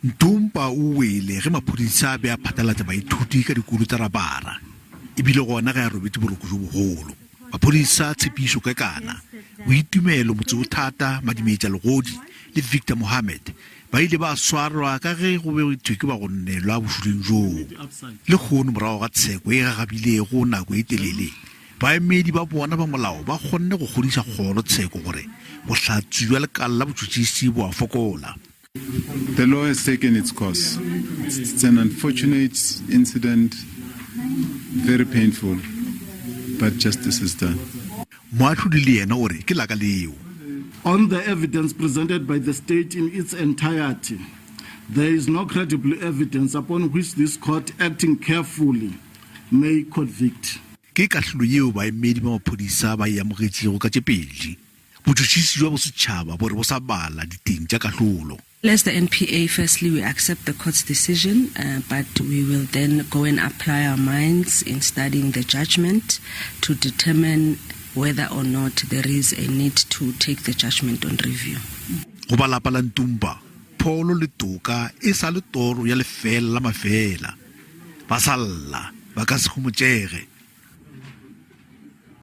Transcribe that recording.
Ntumpa o wele ge maphodisa a be a phatlalatša baithuti ka dikolo tša rabara, e bile gona ge a robetše boroko bjo bogolo. Maphodisa Tshepišo Kekana, Boitumelo Motseothata, Madimetša Legodi le Victor Mohammed ba ile ba swarwa ka ge go be go thwe ke ba go nnelwa bošuleng bjoo. Lehono morago ga tsheko e gagabilego nako e telele, baemedi ba bona ba molao ba kgonne go kgodiša kgoro tsheko gore bohlatse bja lekala la botšhotšhisi bo a fokola. The law has taken its course. It's an unfortunate incident, very painful, but justice is done. Moahlodi le yena o re ke laka leo. On the evidence presented by the state in its entirety, there is no credible evidence upon which this court, acting carefully, may convict. Ke kahlolo yeo baemedi ba maphodisa ba e amogetšego ka tše pedi. Botšhotšhisi bja bosetšhaba bo re bo sa bala diteng tša kahlolo. As the NPA, firstly we accept the court's decision, but we will then go and apply our minds in studying the judgment to determine whether or not there is a need to take the judgment on review. Go ba lapa la Ntumba, pholo le toka e sa le toro ya lefeela la mafeela. Ba sa lla, ba ka se homotšege.